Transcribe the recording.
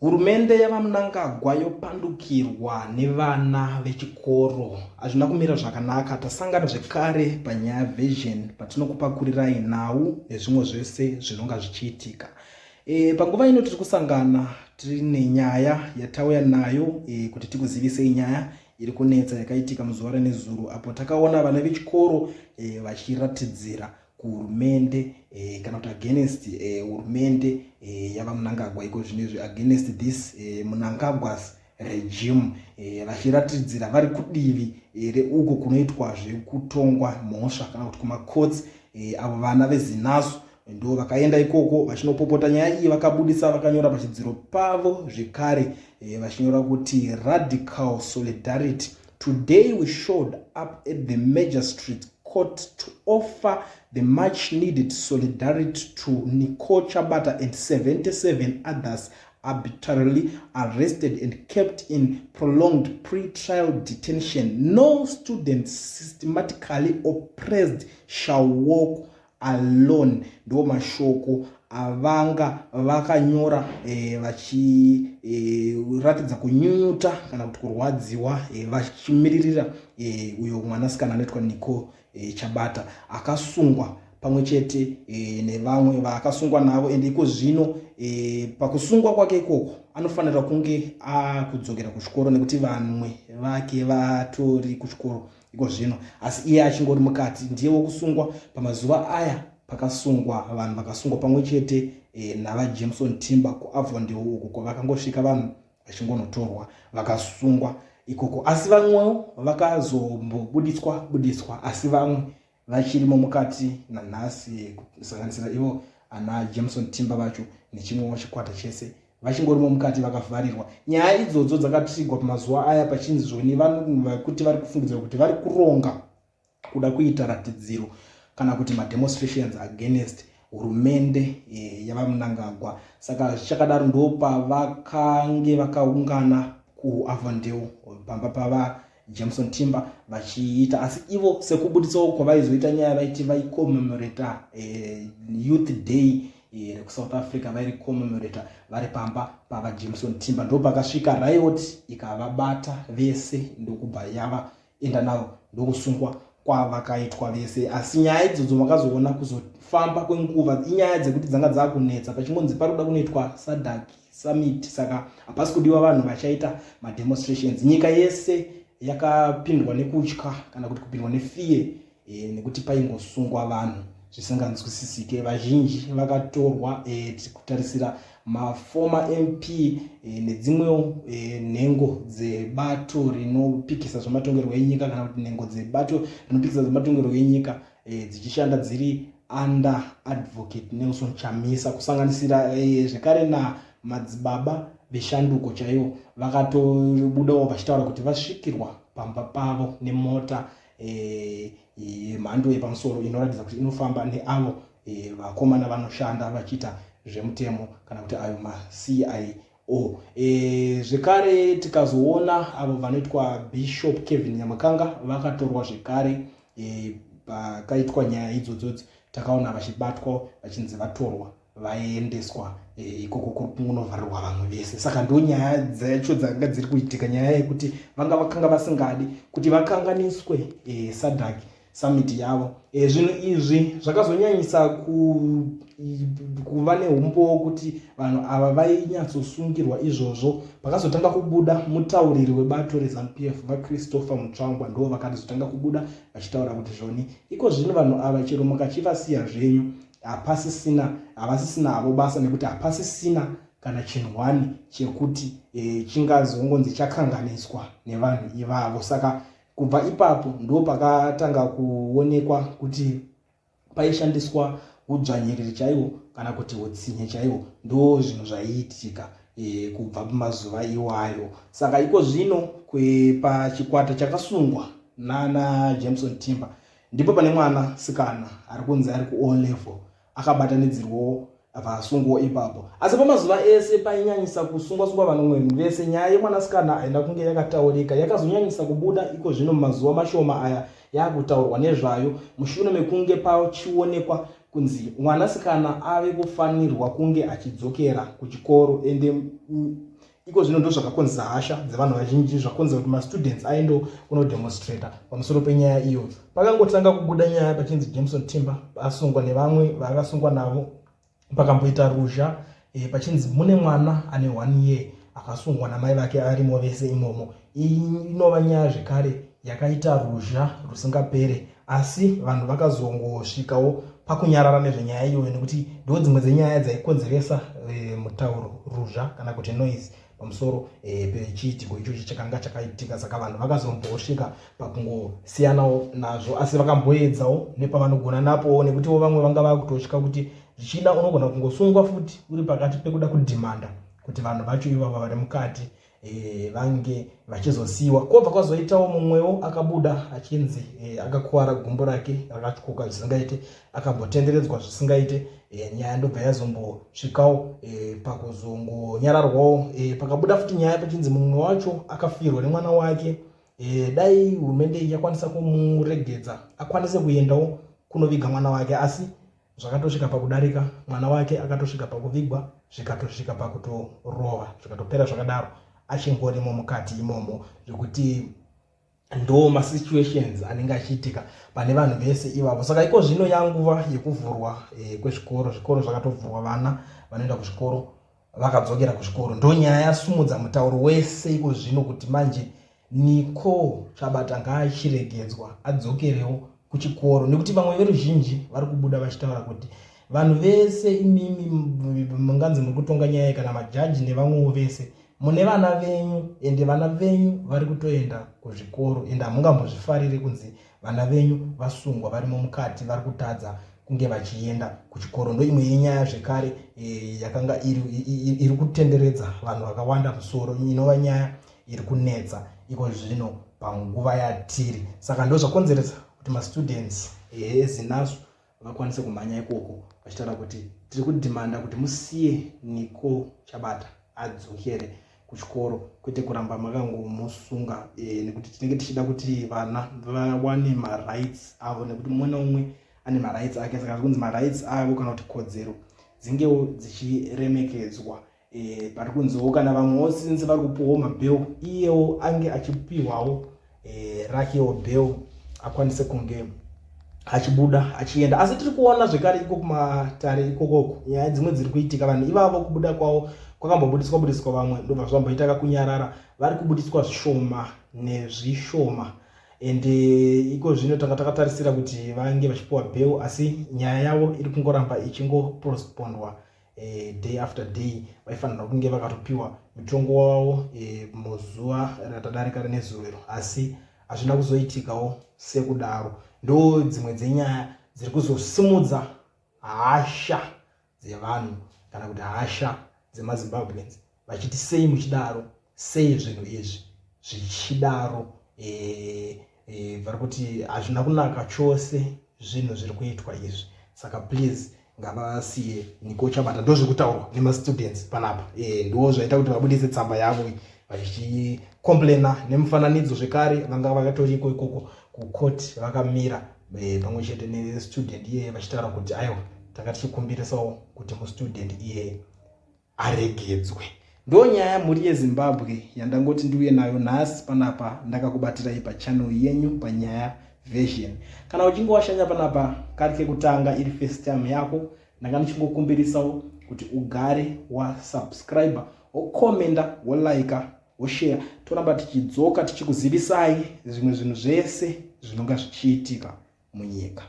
Hurumende yaVaMnangagwa yopandukirwa nevana vechikoro. Hazvina kumira zvakanaka. Tasangana zvekare panyaya version patinokupakurirai nhau nezvimwe zvese zvinonga zvichiitika. E, panguva ino tiri kusangana tine nyaya yatauya nayo e, kuti tikuzivisei nyaya iri kunetsa yakaitika muzuva renezuro apo takaona vana vechikoro e, vachiratidzira kuhurumende eh, kana kuti against eh, hurumende eh, yavamunangagwa iko zvino izvi against this eh, munangagwas regime eh, vachiratidzira vari kudivi eh, reuko kunoitwa zvekutongwa mhosva kana kuti kumacourts eh, avo vana vezinasu ndo vakaenda ikoko vachinopopota nyaya iyi vakabudisa vakanyora pachidziro pavo zvekare eh, vachinyora kuti radical solidarity Today we showed up at the magistrate court to offer the much needed solidarity to Nicole Chabata and 77 others arbitrarily arrested and kept in prolonged pre-trial detention. No student systematically oppressed shall walk alone ndo mashoko avanga vakanyora e, vachiratidza e, kunyunyuta kana kuti kurwadziwa e, vachimiririra e, uyo mwanasikana anoitwa Nicole e, Chabata akasungwa pamwe chete e, nevamwe vaakasungwa navo ende iko zvino e, pakusungwa kwake ikoko anofanira kunge akudzokera kuchikoro nekuti vamwe vake vatori kuchikoro iko zvino asi iye achingori mukati ndiye wokusungwa pamazuva aya pakasungwa vanhu vakasungwa pamwe chete e, navajameson timber kuavondale uko kwavakangosvika vanhu vachingonotorwa vakasungwa ikoko asi vamwewo vakazombobuditswa buditswa asi vamwe vachirimo mukati nanhasi kusanganisira ivo ana jameson timber vacho nechimwewo chikwata chese vachingorimo mukati vakavharirwa nyaya idzodzo dzakatrigwa pamazuva aya pachinzi zvoni vanhu vakuti vari kufungidzira kuti vari kuronga kuda kuita ratidziro kana kuti mademonstrations against hurumende e, yavamunangagwa saka zvichakadaro ndopavakange vakaungana kuavondale pamba pava Jameson Timber vachiita asi ivo sekubuditsawo kwavaizoita nyaya vaiti vaikommemorata eh, youth day eh, rekuSouth Africa vairikommemorata vari pamba pavaJameson Timber ndopakasvika riot ikavabata vese ndokubva yava enda navo ndokusungwa kwavakaitwa vese asi nyaya idzodzo makazoona kuzofamba kwenguva inyaya dzekuti dzanga dzakunetsa pachingonzi pari kuda kunoitwa sadak summit saka hapasi kudiwa vanhu vachaita mademonstrations nyika yese yakapindwa nekutya kana kuti kupindwa nefiye e, nekuti paingosungwa vanhu zvisinganzwisisike vazhinji vakatorwa e, kutarisira maformer mp e, nedzimwewo e, nhengo dzebato rinopikisa zvematongerwo enyika kana kuti nhengo dzebato rinopikisa zvematongerwo enyika e, dzichishanda dziri under advocate Nelson Chamisa kusanganisira eh, zvekare namadzibaba veshanduko chaivo vakatobudawo vachitaura kuti vasvikirwa pamba pavo nemota eh, yemhando yepamusoro inoratidza kuti inofamba neavo eh, vakomana vanoshanda vachiita zvemutemo kana kuti ayo maCIO. E, zvekare tikazoona avo vanoitwa Bishop Kevin Nyamakanga vakatorwa zvekare e, pakaitwa nyaya idzodzodzi takaona vachibatwa vachinzi vatorwa vaendeswa e, ikoko kuri kunovharirwa vamwe vese saka ndo nyaya dzacho dzanga dziri kuitika nyaya yekuti vanga vakanga vasingadi kuti vakanganiswe e, sadak summit yavo e, zvinhu izvi zvakazonyanyisa ku, kuva neumbowo kuti vanhu ava vainyatsosungirwa izvozvo pakazotanga kubuda mutauriri webato reZanu-PF vaChristopher Mutsvangwa ndo vakatozotanga kubuda vachitaura kuti zvoni iko zvino vanhu ava chero mukachivasiya zvenyu hapasisina havasisina havo basa nekuti hapasisina kana chinhu one chekuti e, chingazongonzi chakanganiswa nevanhu ivavo saka kubva ipapo ndo pakatanga kuonekwa kuti paishandiswa udzvanyiriri chaihwo kana kuti utsinye chaihwo ndo zvinhu zvaiitika e, kubva pamazuva iwayo saka iko zvino pachikwata chakasungwa nana Jameson Timber ndipo pane mwana sikana ari kunzi ari ku O level akabatanidzirwawo vasungwawo ipapo asi pamazuva ese painyanyisa kusungwa sungwa vanhu vese nyaya yemwanasikana haina kunge yakataurika yakazonyanyisa kubuda iko zvino mumazuva mashoma aya yakutaurwa nezvayo mushure mekunge pachionekwa kunzi mwanasikana ave kufanirwa kunge achidzokera kuchikoro ende iko zvino ndozvakakonzesa hasha dzevanhu vazhinji zvakonzera kuti mastudents aendo kunodemonstrata pamusoro penyaya iyoyo pakangotanga kubuda nyaya pachinzi Jameson Timba asungwa nevamwe vaakasungwa navo pakamboita ruzha e, pachinzi mune mwana ane one year akasungwa namai vake arimo vese imomo iyi inova nyaya zvekare yakaita ruzha rusingapere asi vanhu vakazongosvikawo pakunyarara nezvenyaya iyoyo nekuti ndo dzimwe dzenyaya dzaikonzeresa e, mutauro ruzha kana kuti noise pamusoro e, pechiitiko ichochi chakanga chakaitika saka vanhu vakazombosvika pakungosiyanawo nazvo asi vakamboedzawo nepavanogona napowo nekutiwo vamwe vanga vakutotya kuti zvichida unogona kungosungwa futi uri pakati pekuda kudhimanda kuti vanhu vacho ivava vari mukati e, vange vachizosiyiwa kwobva kwazoitawo mumwewo akabuda achinzi e, akakuvara gumbo rake rakatyoka zvisingaite akambotenderedzwa zvisingaite e, nyaya ndobva yazombosvikawo e, pakuzongonyararwawo e, pakabuda futi nyaya pachinzi mumwe wacho akafirwa nemwana wake e, dai hurumende yakwanisa kumuregedza akwanise kuendawo kunoviga mwana wake asi zvakatosvika pakudarika mwana wake akatosvika pakuvigwa zvikatosvika pakutorova zvikatopera zvakadaro achingorimo mukati imomo zvekuti ndo masituations anenge achiitika pane vanhu vese ivavo saka iko zvino yanguva yekuvhurwa e, kwezvikoro zvikoro zvakatovhurwa vana vanoenda kuzvikoro vakadzokera kuzvikoro ndo nyaya yasumudza mutauro wese iko zvino kuti manje Nicole Chabata ngaachiregedzwa adzokerewo kuchikoro nekuti vamwe veruzhinji vari kubuda vachitaura kuti vanhu vese imimi munganzi muri kutonga nyaya kana majaji nevamwewo vese mune vana venyu ende vana venyu vari kutoenda kuzvikoro ende hamungambozvifarire kunzi vana venyu vasungwa varimo mukati vari kutadza kunge vachienda kuchikoro ndo imwe yenyaya zvekare e, yakanga iri kutenderedza vanhu vakawanda musoro inova nyaya iri kunetsa iko zvino panguva yatiri saka ndo zvakonzeresa kuti mastudents eZINASU vakwanise kumhanya ikoko vachitaura kuti tiri kudhimanda kuti musiye Nicole Chabata adzokere kuchikoro kwete kuramba makangomusunga e, nekuti tinenge tichida kuti vana vawane marights avo nekuti mumwe neumwe ane marights ake saka zvikunzi marights avo kana kuti kodzero dzingewo dzichiremekedzwa e, pari kunziwo kana vamwewo sinzi vari kupiwawo mabail iyewo ange achipiwawo e, rakewo bail akwanise kunge achibuda achienda asi tiri kuona zvekare iko kumatare ikokoko nyaya dzimwe dziri kuitika vanhu ivavo kubuda kwavo kwakambobudiswa budiswa vamwe ndobva zvamboita kakunyarara vari kubudiswa zvishoma nezvishoma and eh, iko zvino tanga takatarisira kuti vange vachipiwa bail asi nyaya yavo iri kungoramba ichingopostpondwa eh, day after day vaifanirwa kunge vakatopiwa mutongo wavo eh, muzuva ratadarika rine zuro asi hazvina kuzoitikawo sekudaro ndo dzimwe dzenyaya dziri kuzosimudza hasha dzevanhu kana kuti hasha dzemaZimbabweans vachiti sei muchidaro sei zvinhu izvi zvichidaro e, e, vari kuti hazvina kunaka chose zvinhu zviri kuitwa izvi saka please ngavasiye Nicole Chabata ndo zviri kutaurwa nemastudents panapa e, ndo zvaita kuti vabudise tsamba yavo vachicomplaina nemufananidzo zvekare vanga vakatoriko ikoko kucourt vakamira e, pamwe chete nestudent iyeye vachitaura kuti aiwa tanga tichikumbirisawo kuti mustudent iyeye aregedzwe ndo nyaya mhuri yeZimbabwe yandangoti ndiuye nayo nhasi panapa ndakakubatirai pachannel yenyu panyaya version kana uchinge washanya panapa kari kekutanga iri first time yako ndanga ndichingokumbirisawo kuti ugare wasubscribe wokomenda wolika woshare toramba tichidzoka tichikuzivisai zvimwe zvinhu zvese zvinonga zvichiitika munyika.